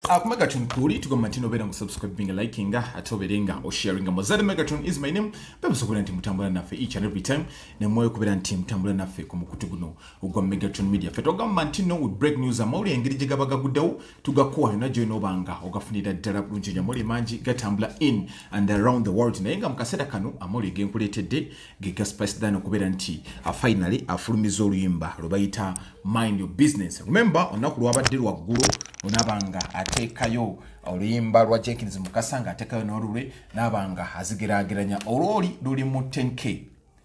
Ku Megatron kuli tugamba nti nobeera mu subscribing, liking, ate obeere nga osharinga. Mozade Megatron is my name. Bebusa okubeera nti mutambula naffe each and every time, nemwoyo okubeera nti mutambula naffe ku mukutu guno ogwa Megatron Media. Ffe togamba nti no, we break news, amawulire engeri gye gaba gaguddewo tugakuwa yonna gyolina oba nga ogafunira ddala bulungi nnyo. Amawulire mangi gatambula in and around the world, naye nga mu kaseera kano amawulire genkuleetedde ge ga Spice Diana okubeera nti finally afulumiza oluyimba lwe bayita "Mind Your Business". Remember, olunaku lwabadde lwaggulo onaaba nga ateekayo oluyimba lwa Jenkins Mukasa, ng'ateekayo n'olulwe, naaba nga azigeraageranya. Olwoli luli mu 10K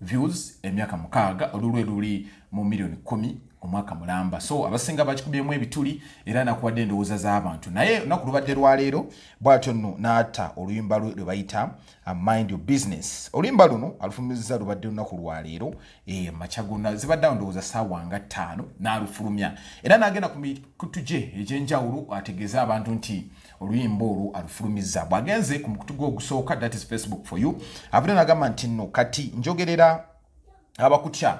views emyaka 6, olulwe luli mu miliyoni 10 omwaka mulamba. So abasinga bakikubyemu ebituli era nakuwadde endowooza z'abantu, naye olunaku lubadde lwaleero bwatyo nno n'ata oluyimba lwe lwe bayita "Mind Your Business". Oluyimba luno alufulumizza lubadde lunaku lwaleero, makya gonna zibadde awo ndowooza saawa nga 5 n'alufulumya, era n'agenda ku mikutu gye egy'enjawulo ategeeze abantu nti oluyimba olwo alufulumizza. Bw'agenze ku mukutu gwe ogusooka, that is Facebook for you, avudde n'agamba nti nno kati njogerera abakutya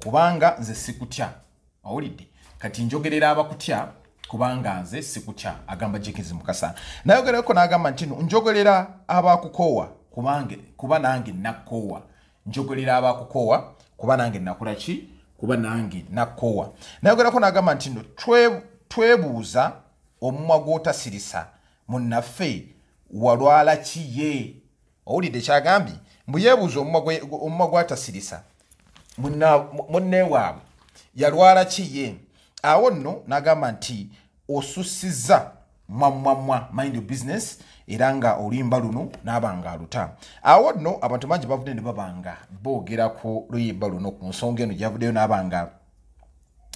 kubanga nze sikutya. Owulidde? Kati njogerera abakutya kubanga nze sikutya, agamba Jenkins Mukasa. Nayogerako n'agamba nti no njogerera abakukoowa kubange kuba nange nakkoowa. Njogerera abakukoowa kuba nange nakola ki? Kuba nange nakkoowa. Nayogerako n'agamba nti no twebuuza omumwa gw'otasirisa munnaffe walwala ki ye. Owulidde kyagambye? Mbu yeebuuza omumwa gwatasirisa munne waabwe yalwala ki ye. Awo nno n'agamba nti osussizza mwamwamwa, "Mind Your Business", era nga oluyimba luno n'aba nga aluta. Awo nno abantu bangi bavudde ne baba nga boogera ku luyimba luno, ku nsonga eno gyavuddeyo n'aba nga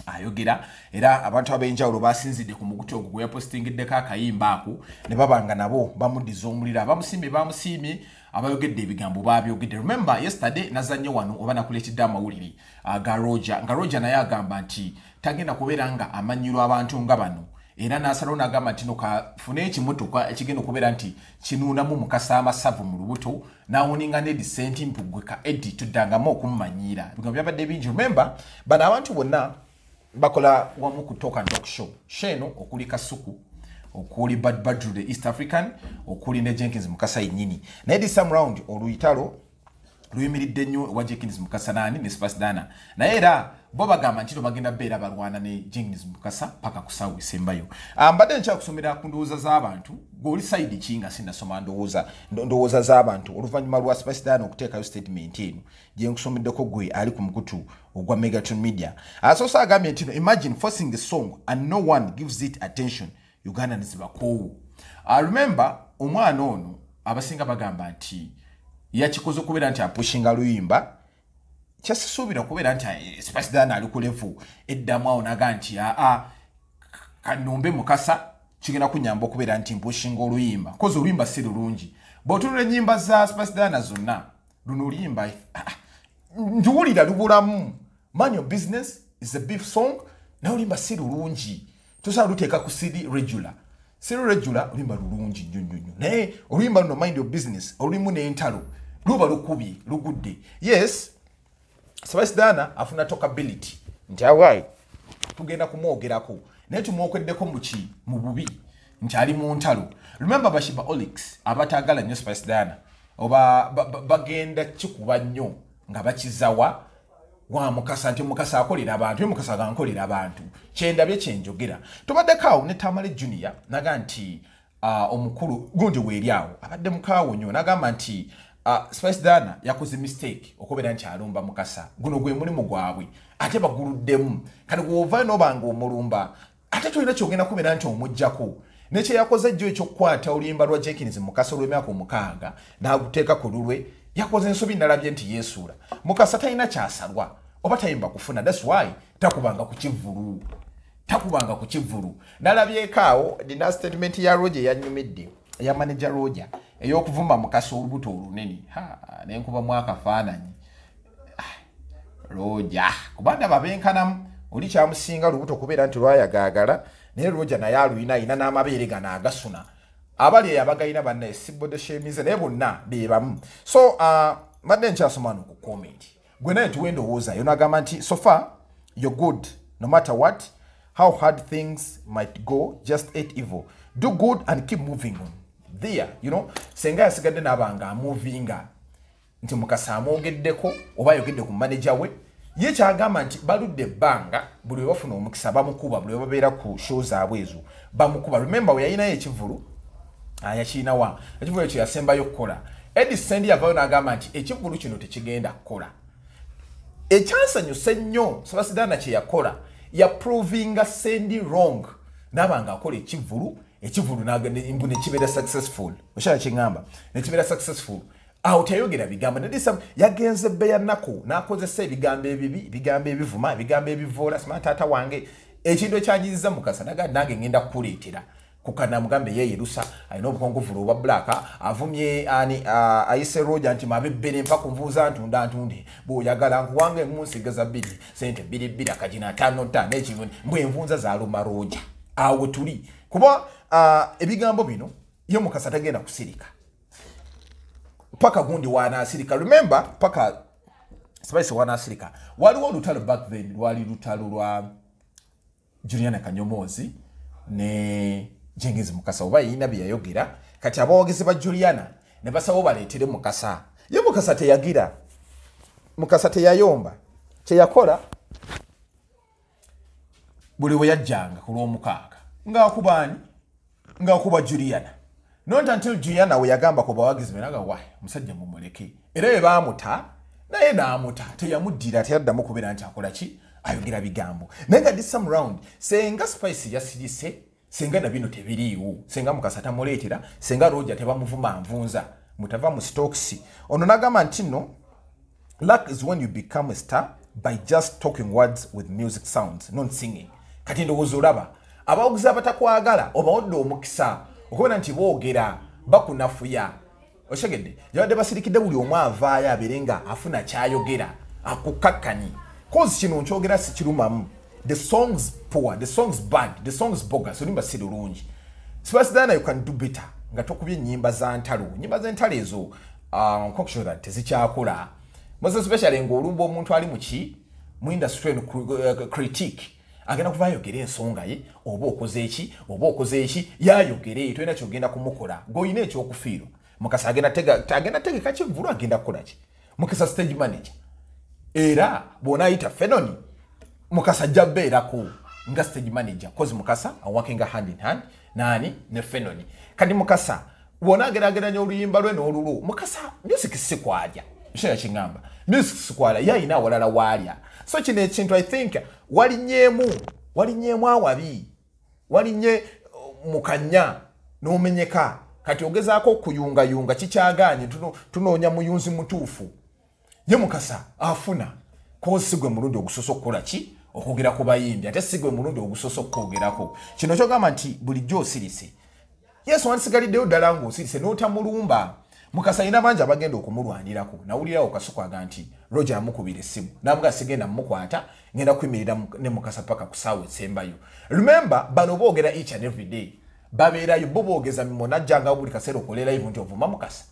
ayogera, era abantu ab'enjawulo basinzidde ku mukutu ogwo gwe yapositingiddeko akayimba ako ne baba nga nabo bamuddiza omuliro. Abamusiimye bamusiimye, abayogedde ebigambo babyogedde. Remember, yesterday nazannye wano oba nakuleetedde amawulire ga Roger, nga Roger naye agamba nti tagenda kubeera nga amanyirwa abantu nga bano, era n'asalawo n'agamba nti no kafune ekimotoka ekigenda okubeera nti kinuunamu Mukasa amasavu mu lubuto, n'awoninga ne disenti mpugwe ka Edi tuddangamu okumumanyiira. Ebigambo byabadde bingi. Remember, bano abantu bonna bakola wamu ku Talk and Talk Show. Show eno okuli Kasuku, okuli Bad Badru the East African, okuli ne Jenkins Mukasa yennyini. Naye this time round oluyitalo luyimiridde nnyo ewa Jenkins Mukasa nani ne Spice Diana, naye era bo bagamba nti no bagenda beera balwana ne Jenkins Mukasa paka ku ssaawa esembayo. Mbadde nkyakusomera ku ndowooza z'abantu. Gweoli side ki nga sinasoma ndowooza z'abantu oluvannyuma lwa Spice Diana okuteekayo statement eno gye nkusomeddeko? Gwe ali ku mukutu ogwa Megatron Media, asoose agambye nti no, "Imagine forcing a song and no one gives it attention. Ugandans bakoowu." Remember, omwana ono abasinga bagamba nti yakikoze okubeera nti apushinga luyimba. Kyasisuubira okubeera nti Spice Diana ali ku level eddamu awo naga nti aa kanumbe Mukasa kigenda kunyamba okubeera nti mpushinga oluyimba, kozi oluyimba si lulungi. Bw'otunula ennyimba za Spice Diana zonna, luno oluyimba njuwulira lubulamu. "Mind Your Business" is a beef song, naye oluyimba si lulungi, tosobola luteeka ku "Siri Regular". "Siri Regular" oluyimba lulungi nnyo nnyo nnyo, naye oluyimba luno "Mind Your Business" olulimu n'entalo, luba lukubye lugudde. Yes, Spice Diana afuna talkability nti awai tugenda kumwogerako, naye tumwokeddeko muki mu bubi nti ali mu ntalo. Remember, ba Sheebah Olix abatagala nnyo Spice Diana oba bagenda kikuba nnyo nga bakizawa wa Mukasa nti Mukasa akolera abantu, Mukasa gankolera abantu. Kyendabye kyenjogera. Tubaddeko awo ne Tamale Junior naga nti omukulu gundi weeri awo abadde mukaawo nnyo, nagamba nti Spice Diana yakoze mistake okubeera nti alumba Mukasa. Guno gwe mulimu gwabwe ate baguluddemu. Kati gwovayo nobanga omulumba, ate tolina kyogenda kubeera nti omugjako nekyeyakoze jjo ekyokukwata oluyimba lwa Jenkins Mukasa olw'emyaka 6 n'aguteeka ku lulwe. Yakoze ensobi, nalabye nti yeesuula. Mukasa talina kyasalwa oba tayimba kufuna, that's why takubanga ku kivvulu, takubanga ku kivvulu. Nalabyeko awo nina statement ya Roger yanyumidde, eya manager Roger, ey'okuvuma Mukasa olubuto olunene, nenkubamu akafaananyi. Roger kuba ndaba benkanamu, oli kyamusinga lubuto kubeera nti lwayagaagala, naye Roger naye aluyina, ayina n'amabeere gano agasuna. Abali eyo abagayina bannaye sibodeshemize, naye bonna bebamu. So mbadde nkyasoma no ku comment, gwe naye tuwe endowooza yo. Nagamba nti so far you're good, no matter what, how hard things might go, just hate evil, Do good and keep moving on there, you know. Senga yasigadde n'abanga amovinga nti Mukasa amwogeddeko oba ayogedde ku manager we. Ye kyagamba nti baludde ebbanga buli we bafuna omukisa bamukuba, buli we babeera ku show zaabwe ezo bamukuba. Remember we yalinayo ekivulu, yakirinawa ekivulu ekyo yasembayo okukola. Eddie Sendi yavaayo n'agamba nti ekivulu kino tekigenda kukola. Ekyansanyusa ennyo Spice Diana kye yakola, yaprovinga Sendi wrong, n'aba nga akola ekivulu, ekivulu mbu ne kibeera successful. Okyala kyeŋŋamba, ne kibeera successful. Awo teyayogera bigambo, nedisa yagenze bbeya nnaku n'akozesa ebigambo ebibi, ebigambo ebivuma, ebigambo ebivoola, simanyi taata wange, ekintu ekyanyiziza Mukasa. Naga nange ngenda kukuleetera kukana mugambe ye yerusa alina obukongovulu obwa black, avumye ani, ayise Roger nti mabebbere mpa kunvuuza ntunda ntunde, bw'oyagala nkuwange munsigaza 2 sente 2 2 akagina 5 5 ekivuni mbwe envunza zaluma Roger. Awo tuli kuba ebigambo bino ye Mukasa tagenda kusirika paka gundi wanaasirika. Remember paka Spice wanaasirika, waliwo olutalo back then, lwali lutalo lwa Juliana Kanyomozi ne Jengiz Mukasa, oba yina bye yayogera. Kati abawagizi ba Juliana ne basaba baleetere Mukasa. Ye Mukasa teyagira, Mukasa teyayomba. Kye yakola buli we yajjanga ku lw'omukaaga ng'akuba ani? Ng'akuba Juliana. Not until Juliana we yagamba ku bawagizi be naga why musajja mumuleke. Era bwe baamuta naye n'amuta, teyamuddira, teyaddamu kubeera nti akola ki, ayogera bigambo. Naye nga this time round senga Spice yasirise, senga na bino tebiriiwo, senga Mukasa tamuleetera, senga Roger tebamuvuma nvunza mutava mu stocks. Ono n'agamba nti nno luck is when you become a star by just talking words with music sounds, not singing. Kati ndowooza olaba abawagizi abatakwagala obawadde omukisa okubeera nti boogera bakunafuya. Oshegedde yabadde basirikidde buli omu avaayo abeere nga afuna kyayogera akukkakkanye. Cause kino nkyogera sikirumamu. The song's poor, the song's bad, the song's bogus, oluyimba si lulungi. Spice Diana, you can do better nga tokubye ennyimba za ntalo. Ennyimba z'entalo ezo nkokushora tezikyakola. Most especially ng'olumba omuntu ali muki mu industry eno critique, agenda kuva ayogere ensonga ye, oba okoze eki, oba okoze eki, yayogere, tolina kyogenda kumukola, gw'olina ekyokufiirwa. Mukasa agenda tegeka kivvulu, agenda kukola ki? Mukasa stage manager. Era bw'onaayita Fenoni, Mukasa ajja beerako nga stage manager, cause Mukasa working hand in hand nani ne Fenoni. Kati Mukasa bw'onaageraageranya oluyimba lwe n'olulwo, Mukasa music si kwalya. Nshaya kingamba music si kwalya, ye ayina awalala waalya. So kino ekintu I think walinyeemu awabi, walinnye mukanya n'omenyeka. Kati ogezaako okuyungayunga kikyagaanye, tunoonya muyunzi mutuufu. Ye Mukasa afuna, cause si gwe mulundi ogusoose okukola ki, okwogera ku bayimbi, ate si gwe mulundi ogusoose okwogerako. Kino kyogamba nti bulijjo osirise. Yesu wansigaliddeyo ddala ng'osirise n'otamulumba. Mukasa alina bangi abagenda okumulwanirako. Nawulirawo Kasuku aga nti Roger amukubira essimu n'amugaa sigenda mmukwata, ngenda kuyimirira ne Mukasa paka ku ssaawa esembayo. Remember bano boogera each and every day, babeerayo bo boogeza mimwo, najjanga buli kaseera okole live nti ovuma Mukasa.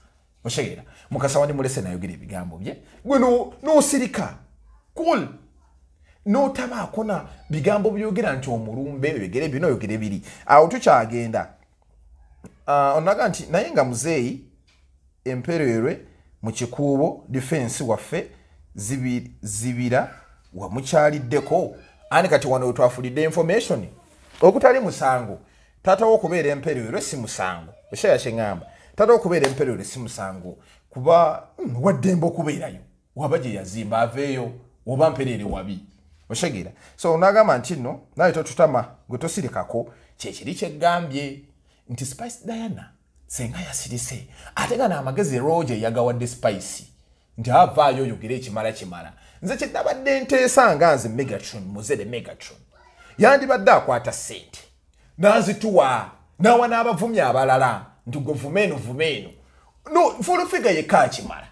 Oshegera Mukasa wandimulese nayogera ebigambo bye, gwe n'osirika cool, n'otabaako na bigambo byogera nti omulumbe oyogere bino oyogere biri. Awo tukyagenda. Onaga nti naye nga muzeeyi empererwe mu kikuubo defense waffe zibira wamukyaliddeko. Ani kati wano twafulidde information okutali musango. Taata wo okubeera empererwe si musango. Oshaya kyeŋŋamba, taata wo okubeera empererwe si musango, kuba waddembe okubeerayo, waba gye yazimba aveeyo, oba mperere wabi. Oshegera. So nagamba nti nno naye totutama gwe tosirikako, kyekiri kyeggambye nti Spice Diana senga yasirise, ate nga n'amagezi Roger yagawadde Spice nti avaayo oyogere ekimala kimala. Nze kye nabadde nteesa nga nze Megatron, muzere Megatron yandibadde akwata ssente n'azituwa n'awa n'abavumi abalala nti gwe vuma eno vuma eno. No, full figure yekka akimala,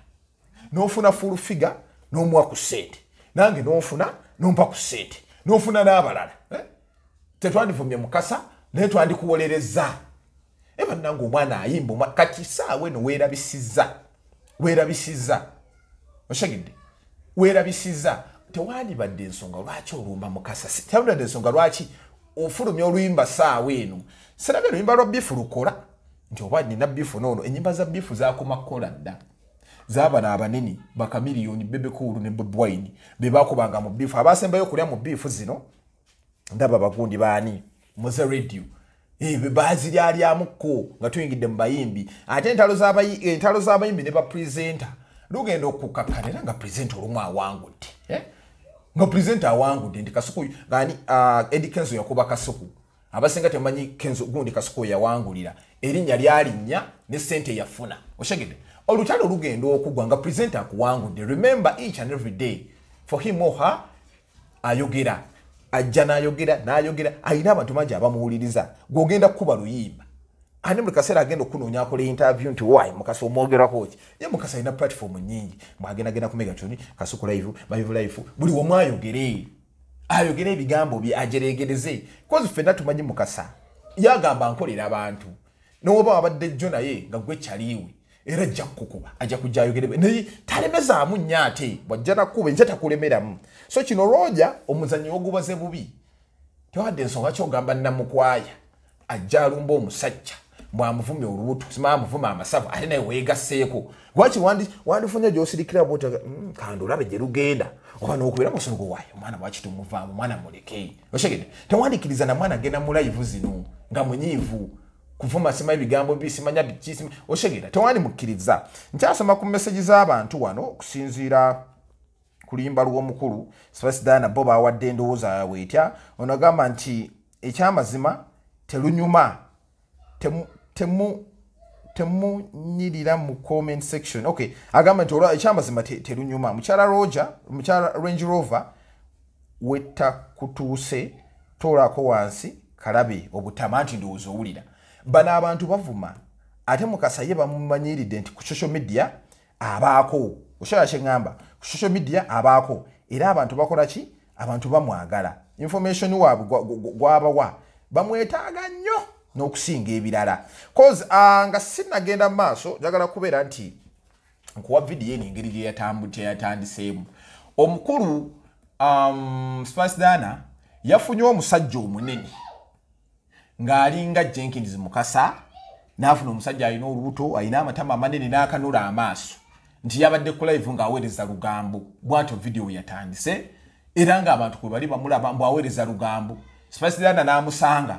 n'ofuna full figure n'omuwa ku ssente, nange n'onfuna n'ompa ku ssente, n'ofuna n'abalala. Tetwandivumye Mukasa naye twandikuwolerezza. Bannange omwana ayimba kati saawa eno weerabisizza, weerabisizza, oshegedde, weerabisizza. Tewandibadde ensonga lwaki olumba Mukasa, tewandibadde ensonga lwaki ofulumya oluyimba saawa eno. Sirabye luyimba lwa beef lukola nti oba nina beef noono. Ennyimba za beef zakoma kukola dda. Z'abano abanene bakamiliyoni Bebe Cool ne Bobi Wine be bakubanga mu beef. Abasembayo kulya mu beef zino ndaba bagundi baani Moze Radio baziryalyamuko nga tuyingidde mu bayimbi. Ate entalo z'abayimbi ne ba presenter lugenda okukakkana era nga presenter olumu awangudde, nga presenter awangudde nti Kasuku ngani Eddy Kenzo yakuba Kasuku. Abasinga temanyi Kenzo gundi Kasuku yawangulira erinnya lyalinnya ne sente yafuna. Oshegedde olutalo lugenda okugwa nga presenter akuwangudde. Remember each and every day for him or her ayogera ajja n'ayogera n'ayogera, alina abantu bangi abamuwuliriza. Gw'ogenda kukuba luyimba ate buli kaseera agenda okunoonya akola interview nti why Mukasa omwogerako ki? Ye Mukasa alina platform nnyingi, bw'agendagenda ku Megatron, Kasuku Live, Live Life, buli wamu ayogere ayogere ebigambo bye ajeregereze. Kozi ffenna tumanyi Mukasa yagamba nkolera abantu, n'oba wabadde jjo naye nga gwe kyaliwe era ajja kukukuba, ajja kujja ayogere naye talemezaamu nnyo, ate bw'ajja nakuba enkya takulemeramu. So kino Roger omuzannyo ogubaze bubi, tewadde ensonga kyogamba Namukwaya ajja alumba omusajja bw'amuvumya olubuto, simanyi amuvuma amasavu, ate naye weegasseeko. Lwaki wandifunye gy'osirikira bw'oti, kandi olabe gye lugenda oba n'okubeera musono gwe waayo omwana lwaki tumuvaamu, omwana muleke. Oshegedde tewandikiriza na mwana agenda mu live zino nga munyiivu kuvuma simanyi ebigambo bi simanya biki oshegedde tewandimukkiriza. Nkyasoma ku message z'abantu wano okusinziira ku luyimba lw'omukulu Spice Diana, bo bawadde endowooza yaabwe etya. Ono agamba nti ekyamazima telunyuma temunyirira mu comment section. Okay, agamba nti ekyamazima telunyuma. Mukyala Roger, mukyala Range Rover wetakutuuse toolako wansi kalabe obutama nti ndowooza owulira. Bano abantu bavuma ate Mukasa ye bamumanyiridde nti ku social media abaako. Okyala kye ŋŋamba, ku social media abaako era abantu bakola ki? Abantu bamwagala. Information waabwe gwabawa bamwetaaga nnyo n'okusinga ebirala. Cause nga sinnagenda mu maaso njagala kubeera nti nkuwa vidiyo eno engeri gye yatandiseemu. Omukulu Spice Diana yafunye omusajja omunene ng'alinga Jenkins Mukasa, n'afuna omusajja alina olubuto, alina amatama amanene n'akanula amaaso nti yabadde ku live ng'aweereza lugambo. Bw'atyo vidiyo yatandise era ng'abantu kwe bali bamulaba mbu aweereza lugambo. Spice Diana n'amusanga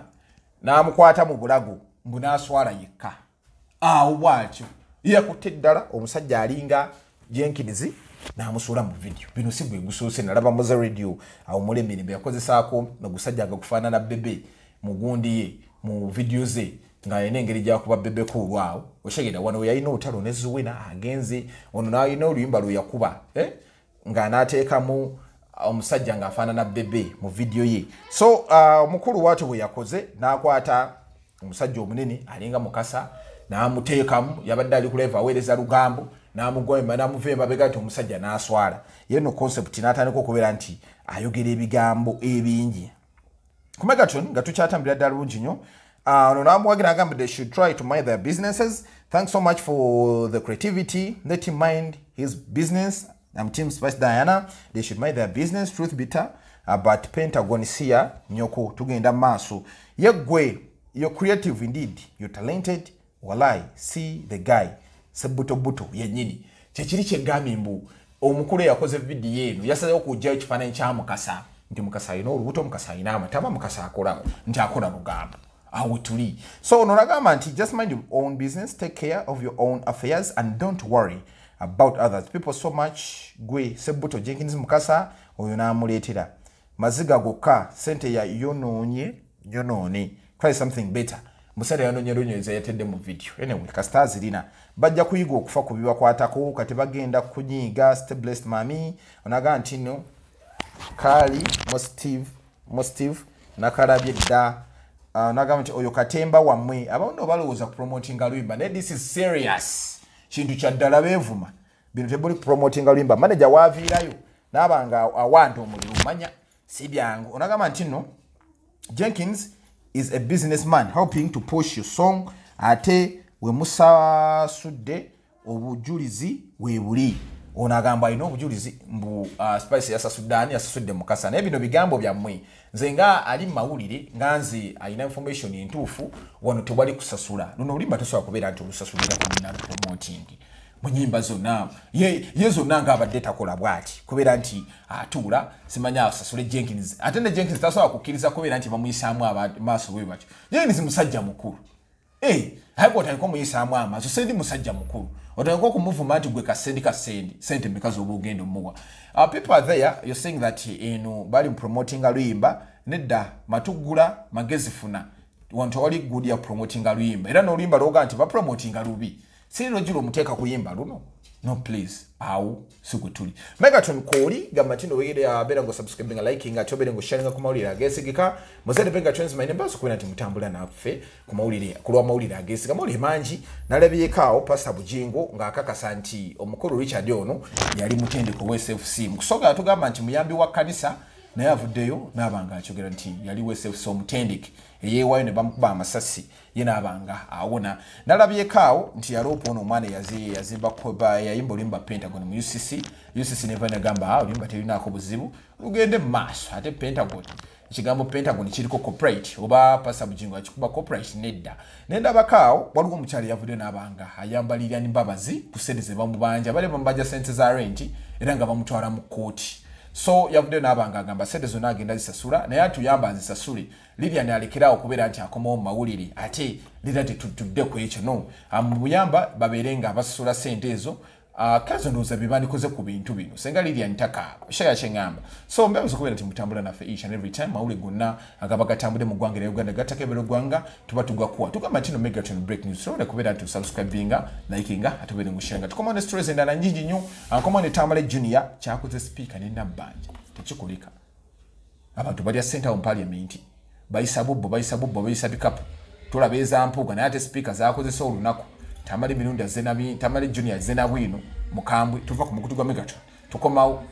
n'amukwata mu bulago mbu n'aswala yekka. Awo bw'atyo yakutte ddala omusajja alinga Jenkins n'amusuula mu vidiyo. Bino si gwe gusoose, nalaba Moze Radio awo muli emirembe yakozesaako ogusajja nga gufaanana Bebe mu gundi ye mu vidiyo ze ng'alina engeri gy'akuba Bebe Cool awo. Oshegedde wano we yalina olutalo ne Zuwena agenze ono n'alina oluyimba lwe yakuba ng'anaateekamu omusajja ng'afaanana Bebe mu vidiyo ye. So omukulu bw'atyo bwe yakoze n'akwata omusajja omunene alinga Mukasa n'amuteekamu, yabadde ali ku live aweereza lugambo n'amugwa n'amuva emabega nti omusajja n'aswala. Ye nno concept n'atandika okubeera nti ayogera ebigambo ebingi. Ku Megatron nga tukyatambulira ddala bulungi nnyo. Ono n'amuwagira agamba they should try to mind their businesses. Thanks so much for the creativity. Let him mind his business. I'm Team Spice Diana. They should mind their business. Truth bitter. But Pentagon siya nyoko tugenda maaso. Ye gwe, you're creative indeed. You're talented. Walai, see the guy. Sebuto buto yennyini. Kyekiri kyegambye mbu omukulu eyakoze vidiyo eno yasazeewo okuggyayo ekifaananyi kya Mukasa nti Mukasa alina olubuto, Mukasa alina amatama, Mukasa akola nti akola lugambo. Awo tuli. So ono nagamba nti just mind your own business, take care of your own affairs and don't worry about others. People so much gwe Sebuto Jenkins Mukasa oyo n'amuleetera maziga gokka sente ya yonoonye yonoone. Try something better. Musajja yanoonye lunyonyiza yatedde mu video. Anyway, kasita zirina bajja kuyiga okufa ku bibakwatako kati bagenda kunyiiga. Stay blessed mami. Onaga nti no Kali Mostive nakalabye dda. Nagamba nti oyo katemba wammwe abamu balowooza kupromotinga luyimba naye this is serious. Kintu kya ddala beevuma bino tebuli kupromotinga luyimba. Manager waaviirayo n'aba nga awanta omuliro manya si byangu. Onagamba nti no Jenkins is a businessman helping to push your song ate we musasudde obujulizi we buli. Ono agamba alina obujulizi mbu Spice yasasudde ani, yasasudde Mukasa. Naye bino bigambo byammwe, nze nga ali mawulire, nga nze alina information entuufu, wano tewali kusasula. Luno oluyimba tosobola kubeera nti olusasulira ku promoting mu nyimba zonna ye zonna ng'abadde takola bw'ati, kubeera nti atuula simanya asasule Jenkins. Ate ne Jenkins tasobola kukkiriza kubeera nti bamuyisaamu amaaso bwe batyo. Jenkins musajja mukulu, aye otandika omuyisaamu amaaso. Sendi musajja mukulu, otandika okumuvuma nti gwe kasendi kasendi, sente meka z'oba ogenda omuwa? People are there, you're saying that eno bali promotinga luyimba. Nedda, matugula magezi funa wano tewali good ya promotinga luyimba, era n'oluyimba lwoga nti bapromotinga lubi siriro giro omuteeka kuyimba luno. No, please, awo si gwe tuli. Megaton kooli gamba nti nowegere abeera nga subscribing, liking, ate obeere nga osharinga ku mawulire ageesigika. Muzadde Megatrons maine mbaso kubeera nti mutambula naffe ku mawulire, ku lw'amawulire ageesiga, mawulire mangi. Nalabyeko awo Pastor Bujingo ng'akakasa nti omukulu Richard ono yali mutendeko wa SFC. Mu kusooka yatugamba nti muyambi wa kkanisa, naye avuddeyo n'aba nga akyogera nti yali wa SFC, omutendeke eyeewaayo ne bamukuba amasasi, ye n'aba nga awona. Nalabyeko awo nti yaloopa ono omwana yazimba yayimba oluyimba Pentagon mu UCC. UCC neva negamba, "Ah, oluyimba terinaako buzibu, lugende mu maaso." Ate Pentagon, ekigambo Pentagon kiriko copyright oba Pastor Bujingo akikuba copyright? Nedda. Nendabako awo waliwo omukyala yavuddeyo n'abanga ayambalirira Mbabazi ku sente ze bamubanja. Bali bamubanja sente za renti era nga bamutwala mu kkooti. So yavuddeyo n'abanga agamba sente zonna agenda zisasula, naye atuyamba nzisasule, Lilian alekerawo okubeera nti akomawo mu mawulire. Ate lera tetutudde ku ekyo, no mubuyamba babeere nga basasula sente ezo. Kazo ndowooza bye bandikoze ku bintu bino senga Lilian takaaba shaya kyeŋŋamba. So mbebaza okubeera nti mutambula naffe each and every time. Mawulire gonna agaba gatambudde mu ggwanga erya Uganda, gattako ebera eggwanga, tuba tugakuwa. Tugamba nti no Megaton break news, sobola kubeera nti osubscribinga, likinga, ate obeere ngusharinga. Tukomawo ne stories endala nyingi nnyo. Nkomawo ne Tamale Junior kyakoze Speaker ne Nabbanja tekikoleka. Abantu balya ssente awo mu parliament, bayisa bubbo, bayisa bubbo, bayisa bikapu, tulaba ezampuuga. Naye ate Speaker zakozesa olunaku. Tamale Mirundi azze, Tamale Junior azze na bwino mukambwe. Tuva ku mukutu gwa Megaton, tukomawo.